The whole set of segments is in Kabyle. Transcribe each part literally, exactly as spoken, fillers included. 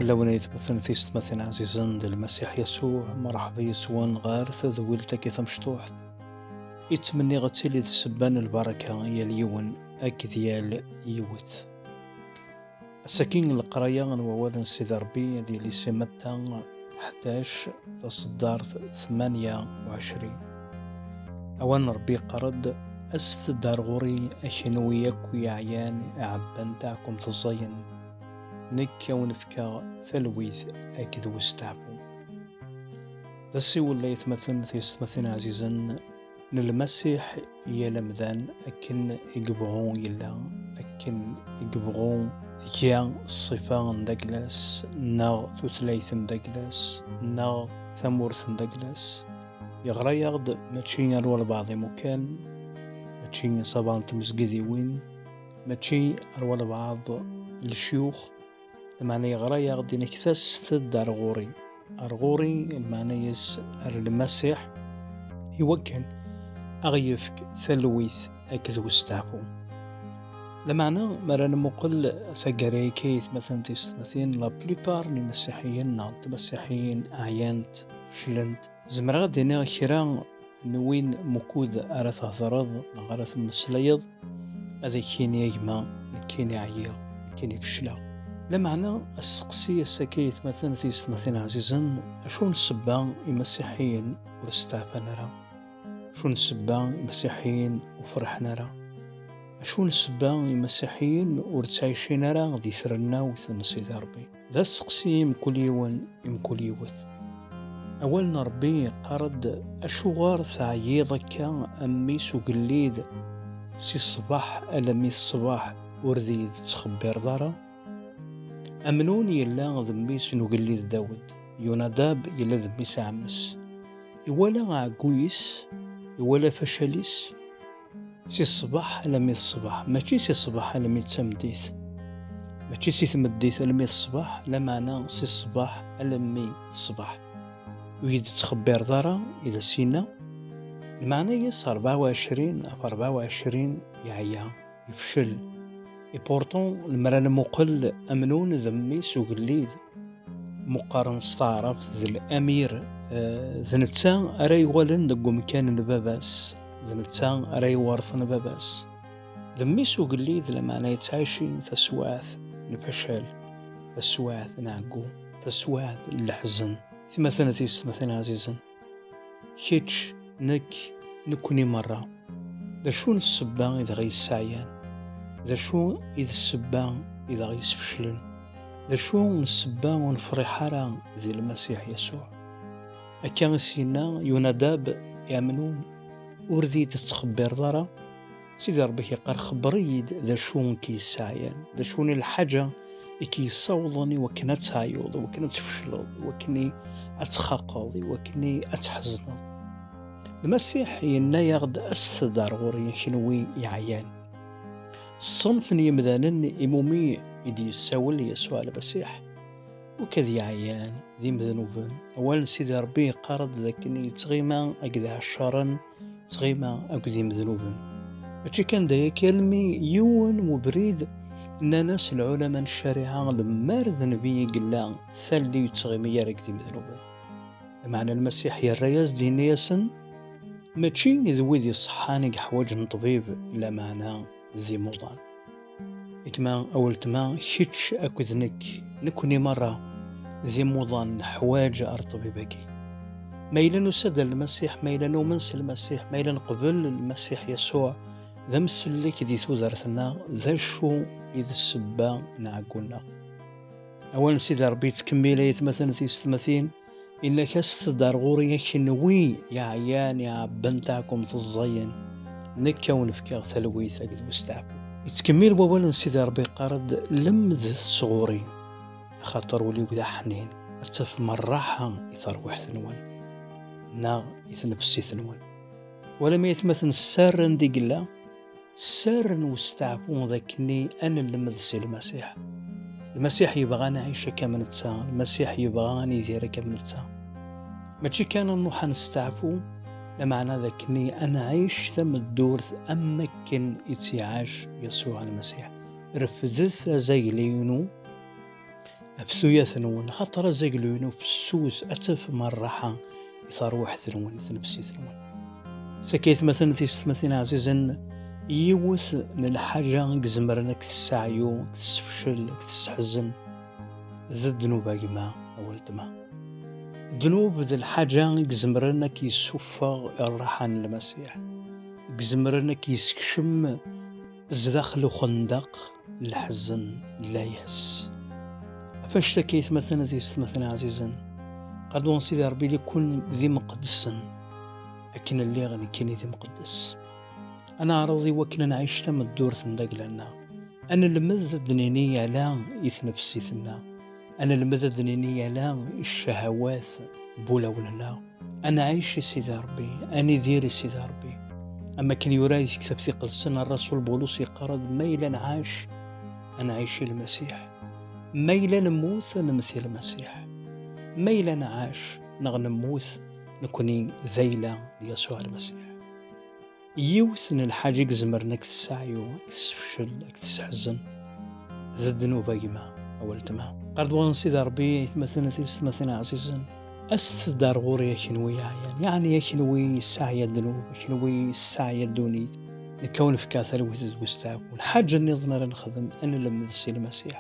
Lawan ay atmaten tisetmatin ɛzizen d Lmasiḥ Yasuɛ, merḥba yes-wen ɣer tadwilt-agi tamecṭuḥt. Ittmenniɣ ad tili d ssebba n lbaraka i yal yiwen akked yal yiwet. Ass-agi n leqraya n wawal n Sidi Ṛebbi ad yili si Matta ḥdac, taṣeddart tmanya u ɛecrin. Awal n Ṛebbi yeqqar-d: "Aset-d ar ɣur-i, a kenwi akk yeɛyan, iɛebban taɛkumt ẓẓayen, nekk a wen-fkeɣ talwit akked westeɛfu." D asiwel, ay atmaten tisetmatin ɛzizen, n Lmasiḥ i yal amdan, akken i yebɣu yella, akken i yebɣu tga ṣṣifa n daglas, neɣ tutlayt n daglas, neɣ tamurt n daglas. Yeɣra-yaɣ-d mačči ar walbeɛḍ imukan, mačči ṣaber n tmezgidiwin, mačči ar walbeɛḍ lecyux, lameɛna yeɣra-yaɣ-d, yenna-k: "Taset-d ar ɣur-i." Ar ɣur-i, lmeɛna-yas ar Lmasiḥ, iwakken a ɣ-yefk talwit akked westeɛfu. Lameɛna, mi ara nmuqel taggara-agi, ay atmaten tisetmatin, la plupart n imasiḥiyen neɣ n tmasiḥiyin ɛyant, feclent. Zemreɣ ad d-iniɣ kra n win mukud ara thedreḍ neɣ ara temmeslayeḍ, ad ak-yini: "A gma, nekkini ɛyiɣ, nekkini fecleɣ." Lameɛna, asteqsi ass-agi, ay atmaten tisetmatin ɛzizen: acu n ssebba imasiḥiyen ur steɛfan ara? Acu n ssebba imasiḥiyen ur ferḥen ara? Acu n ssebba imasiḥiyen ur ttɛicin ara di trennawt n Sidi Ṛebbi? D asteqsi i mkul yiwen, i mkul yiwet. Awal n Ṛebbi yeqqar-d: "Acuɣer teɛyiḍ akka a mmi-s ugellid, si ṣṣbeḥ alammi d ṣṣbeḥ ur d iyi-d-tettxebbireḍ ara?" Amnun yella d mmi-s n ugellid Dawed, Yunadab yella d mmi-s n ɛemmi-s. Iwala aɛegguy-is, iwala facal-is, si ṣṣbeḥ alammi d ṣṣbeḥ, mačči si ṣṣbeḥ alammi d tameddit, mačči si tmeddit alammi d ṣṣbeḥ, lameɛna si ṣṣbeḥ alammi d ṣṣbeḥ. Ur yi-d-tettxebbireḍ ara, i d as-yenna. Lmeɛna-yas rebɛa u ɛecrin ɣef rebɛa u ɛecrin yeɛya, yefcel. Et pourtant, lemmer ad nmuqel Amnun d mmi-s ugellid, meqqaren s taɛrabt d l'amir, eh, d netta ara yuɣalen deg umkan n baba-s, d netta ara iwerten baba-s. D mmi-s ugellid, lameɛna yettɛici taswiɛt n facal, taswiɛt n ɛeggu, taswiɛt n leḥzen. Timatin tisetmatin ɛzizen, kečč, nekk, nekkni merra. D acu n ssebba i d aɣ-yesseɛyan? D acu i d ssebba i d aɣ-yesfeclen? D acu n ssebba ur nefriḥ ara di Lmasiḥ Yasuɛ? Akka i s-yenna Yunadab i Amnun: "Ur d iyi-d-tettxebbireḍ ara." Sidi Ṛebbi k-yeqqar: "Xebber-iyi-d d acu i k-yesseɛyan, d acu n lḥaǧa i k-yessawḍen i wakken ad teɛyuḍ, i wakken ad tfecleḍ, i wakken i ad txaqeḍ, i wakken i ad tḥezneḍ." Lmasiḥ yenna-yaɣ-d: "Aset-d ar ɣur-i, a kenwi yeɛyan." Ṣṣenf n yemdanen imumi i d-yessawel Yasuɛ Lmasiḥ, akk ad yeɛyan d imednuben. Awal n Sidi Ṛebbi yeqqar-d d akken yettɣima akked iɛeccaren, yettɣima akked imednuben. Mačči kan d aya kan, almi yiwen n ubrid nnan-as lɛulama n ccariɛa, lemmer d nnbi i yella, talli ur yettɣimi ara akked imednuben. Lameɛna Lmasiḥ yerra-yas-d, yenna-yasen: "Mačči d wid iṣeḥḥan i yeḥwaǧen ṭṭbib, lameɛna d imuḍan." Gma, a weltma, kečč akked nekk, nekkni merra d imuḍan, neḥwaǧ ar ṭṭbib-agi. Ma yella nusa-d ar Lmasiḥ, ma yella numen s Lmasiḥ, ma yella neqbel Lmasiḥ Yasuɛ d amsellek di tudert-nneɣ, d acu i d ssebba n ɛeggu-nneɣ? Awal n Sidi Ṛebbi yettkemmil, ay atmaten tisetmatin, yenna-k: "Aset-d ar ɣur-i, a kenwi yeɛyan, iɛebben taɛkumt ẓẓayen, nekk a wen-fkeɣ talwit akked westeɛfu." Yettkemmil wawal n Sidi Ṛebbi, yeqqar-d: "Lemdet sɣur-i, axaṭer ul-iw d aḥnin, ad tafem ṛṛaḥa i terwiḥt-nwen, neɣ i tnefsit-nwen." Walam ay atmaten, sser anda i yella, sser n westeɛfu d akken ad nelmed si Lmasiḥ. Lmasiḥ yebɣa ad nɛic akka am netta, Lmasiḥ yebɣa ad nidir akka am netta. Mačči kan ad nruḥ ad nesteɛfu, lameɛna d akken ad nɛic tameddurt am wakken i tt-iɛac Yasuɛ Lmasiḥ. Refdet azagli-inu, ɣef tuyat-nwen, axaṭer azaglu-inu fessus, ad tafem rraḥa i terwiḥt-nwen, i tnefsit-nwen. Sakk aytmaten d tiyessetmatin ɛzizen, yiwet n lḥaǧa i izemren ad k-tesseɛyu, ad k-tessefcel, ad k-tesseḥzen, d ddnub a gma, a weltma. Ddnub d lḥaǧa i izemren ad k-yessuffeɣ i rraḥa n Lmasiḥ, i izemren ad k-yessekcem zdaxel uxendaq n leḥzen, n layas. Ɣef annect-agi, aytmaten d yessetmaten ɛzizen, qal-d Sidi Ṛebbi, ili-ken d imqeddsen, akken lliɣ nekkini d imqeddes. Ad neɛreḍ i wakken ad nɛic tameddurt n dagla-nneɣ. Ad nelmed ad d-nini ala i tnefsit-nneɣ. Ad nelmed ad d-nini ala i ccahawat n wulawen-nneɣ. Ad nɛic i Sidi Ṛebbi, ad nidir i Sidi Ṛebbi. Am akken yura di tektabt iqedsen, ṛṛasul Bulus yeqqar-d, ma yella nɛac, ad nɛic i Lmasiḥ. Ma yella nemmut, ad nemmet i Lmasiḥ. Ma yella nɛac neɣ nemmut, nekkni d ayla n Yasuɛ Lmasiḥ. Yiwet n lḥaǧa i izemren ad k-tesseɛyu, ad k-tessefcel, ad k-tesseḥzen, d ddnub a gma, a weltma. Qqar-d waɣen Sidi Ṛebbi, aytmaten d tiyessetmatin ɛzizen, aset-d ar ɣur-i a kenwi yeɛyan, yeɛni a kenwi yesseɛya ddnub, a kenwi yesseɛya ddunit, nekk a wen-fkeɣ talwit d usteɛfu. Lḥaǧa nniḍen ara nexdem, ad nlemmed si Lmasiḥ.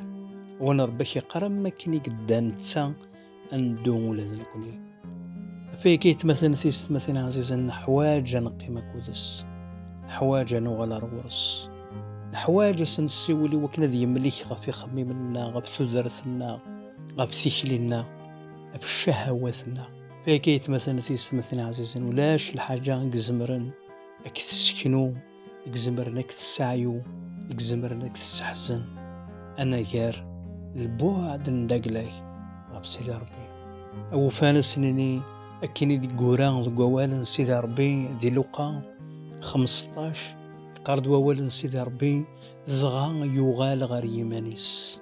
Wan Ṛebbi a k-iqqar am wakken i yedda netta, ad neddu ula d nekkni. Ɣef wayagi, aytmaten d tiyessetmatin ɛzizen, neḥwaǧ ad neqqim akked-s. Neḥwaǧ ad nuɣal ar ɣur-s. Neḥwaǧ ad s-nessiwel i wakken ad yemlik ɣef ixemmimen-nneɣ, ɣef tudert-nneɣ, ɣef tikli-nneɣ, ɣef ccahawat-nneɣ. Ɣef wayagi, aytmaten d tiyessetmatin ɛzizen, ulac lḥaǧa i izemren ad k-tesseknu, i izemren ad k-tesseɛyu, i izemren ad k-tesseḥzen, anagar lbuɛd n dagla-k ɣef Sidi Ṛebbi. Awufan ad s-nini akken i d-yeggura deg wawal n Sidi Ṛebbi di Luqa xemseṭṭac, yeqqar-d wawal n Sidi Ṛebbi, dɣa yuɣal ɣer yiman-is.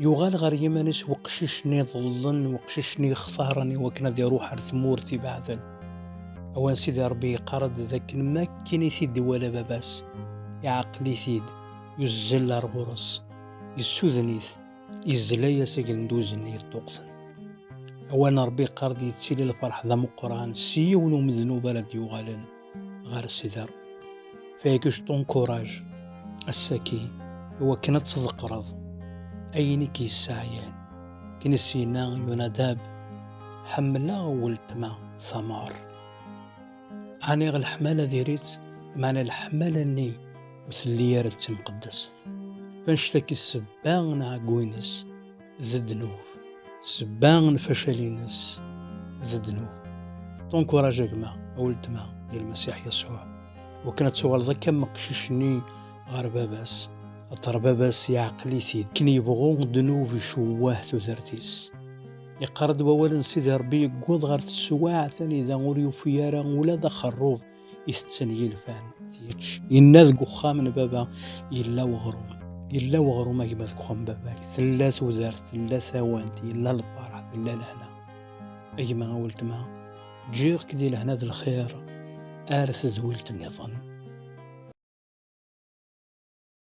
Yuɣal ɣer yiman-is weqcic-nni iḍellen, weqcic-nni ixtaren i wakken ad iruḥ ar tmurt ibeɛden. Awan Sidi Ṛebbi yeqqar-d d akken makken i t-id-iwala baba-s, iɛqel-it-id, yuzzel ar ɣur-s, yessuden-it, izla-yas agenduz-nni yeṭṭuqten. Awan Ṛebbi yeqqar-d yettili lferḥ d ameqqran s yiwen umednub ara d-yuɣalen ɣer Sidi Ṛebbi. Fayagi je t'encourage ass-agi i wakken ad tḍeqqreḍ ayen i k-yesseɛyan. Akken i s-yenna Yunadab, ḥemmleɣ weltma Tamar. Ɛni leḥmala diri-tt, meɛna leḥmala-nni ur telli ara d timqeddest. F annect-agi ssebba n ɛeggu-ines d ddnub, ssebba n facal-ines d ddnub. T'encourage a gma, a weltma, di Lmasiḥ Yasuɛ, wakken ad tuɣaleḍ akka am uqcic-nni ɣer baba-s, axaṭer baba-s yeɛqel-it-id, akken yebɣu ddnub icewweh tudert-is. Yeqqar-d wawal n Sidi Ṛebbi, yewweḍ ɣer teswiɛt anida ur yufi ara ula d axerrub itetten yilfan ad t-yečč. Yenna deg uxxam n baba yella weɣrum. Yella weɣrum a gma deg uxxam n baba-k. Tella tudert, tella tawant, yella lferḥ, tella lehna. A gma, a weltma, ǧǧiɣ-k di lehna d lxir ar tedwilt nniḍen.